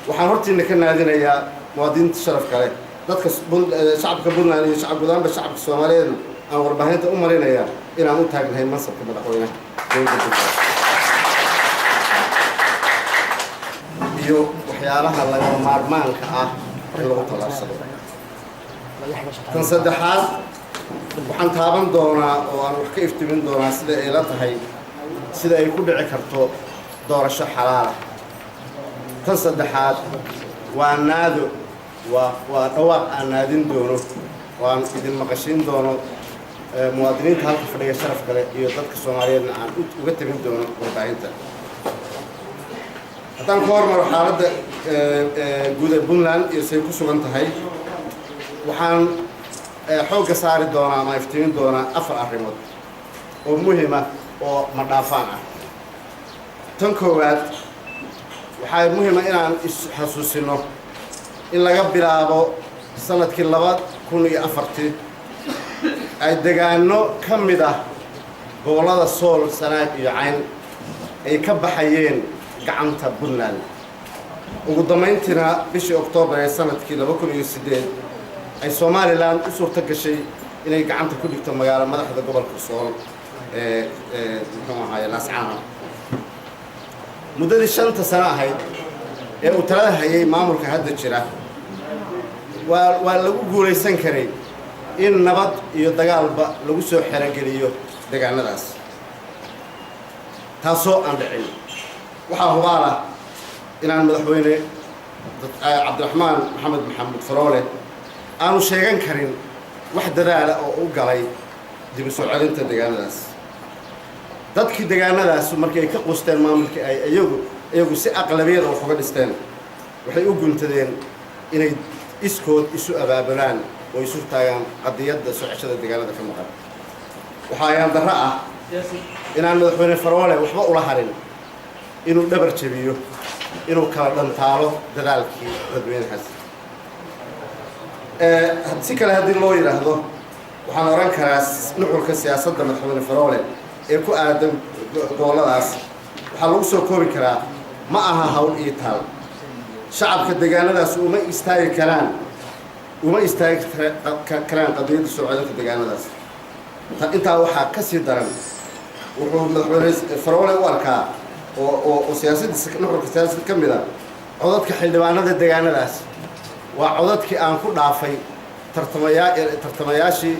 Waxaan hortiina ka naadinayaa, muwaadiniinta sharafka leh, dadka shacabka Puntland iyo shacab gudaanba shacabka Soomaaliyeedna aan warbaahinta u marinayaa inaan u taagnahay mansabka madaxweynaha dowladda Puntland iyo waxyaalaha lagama maarmaanka ah in lagu tallaabsado. Tan saddexaad, waxaan taaban doonaa oo aan wax ka iftimin doonaa sida ay la tahay sida ay ku dhici karto doorasho xalaala. Tan saddexaad waa naado, waa dhawaaq aan naadin doono oo aan idin maqashiin doono, muwaadiniinta halka fadhiga sharaf kale iyo dadka Soomaaliyeedna aan uga tegin doono warbaahinta. Haddaan ka hormaro xaaladda guud ee Puntland iyo say ku sugan tahay, waxaan xoogga saari doonaa ama iftiimin doonaa afar arrimood oo muhima oo madhaafaan ah. Tan koowaad, waxaa muhima inaan is-xasuusino in laga bilaabo sanadkii 2004-tii ay degaano ka mid ah gobollada Sool, Sanaag iyo Cayn ay ka baxayeen gacanta Puntland. Ugu dambayntiina bishii Oktoobar ee sanadkii 2008 ay Somaliland u suurto gashay inay gacanta ku dhigto magaalo madaxda gobolka Sool ee muxuu ahaaye, Laascaanood. Muddadii 5-ta sano ahayd ee uu talada hayay maamulka hadda jira, waa lagu guulaysan karay in nabad iyo dagaalba lagu soo xerogeliyo degaanadaas, taasoo aan dhicin. Waxaa hubaal ah inaan madaxweyne Cabdiraxmaan Maxamed Maxamuud Faroole aanu sheegan karin wax dadaala oo u galay dib u soo celinta degaanadaas. Dadkii degaanadaas markii ay ka qusteen maamulkii ay iyagu si aqlabiyada wax uga dhisteen, waxay u guntadeen inay iskood isu abaabulaan oo isu taagaan qadiyadda soo ceshada degaanada ka maqan. Waxaa ayaan darro ah inaan madaxweyne Faroole waxba ula harin inuu dhabar jabiyo, inuu kala dhantaalo dadaalkii dadweynahaas. Si kale haddii loo yidhaahdo, waxaan oran karaa nuxurka siyaasadda madaxweyne Faroole ee ku aadan gobolladaas waxaa lagu soo koobi karaa: ma aha hawl iyo taal, shacabka deegaanadaas uma istaagi karaan, uma istaagi karaan qadiyadda soo celinta deegaanadaas. Intaa waxaa ka sii daran, wuxuu madaxweyne Faroole u arkaa oo siyaasaddiisa nuxurka siyaasadda ka mid a codadka xildhibaanada deegaanadaas waa codadkii aan ku dhaafay tartamayaashii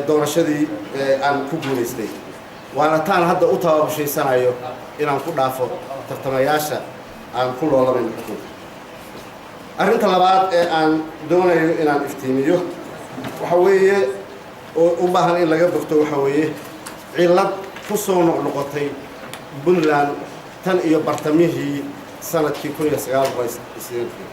doorashadii aan ku guulaystay, waana taan hadda u tababushaysanayo inaan ku dhaafo tartamayaasha aan ku loolamayno xukunka. Arrinta labaad ee aan doonayo inaan iftiimiyo waxa weeye, oo u baahan in laga bogto, waxa weeye cillad ku soo noqnoqotay Puntland tan iyo bartamihii sanadkii 1980-kii.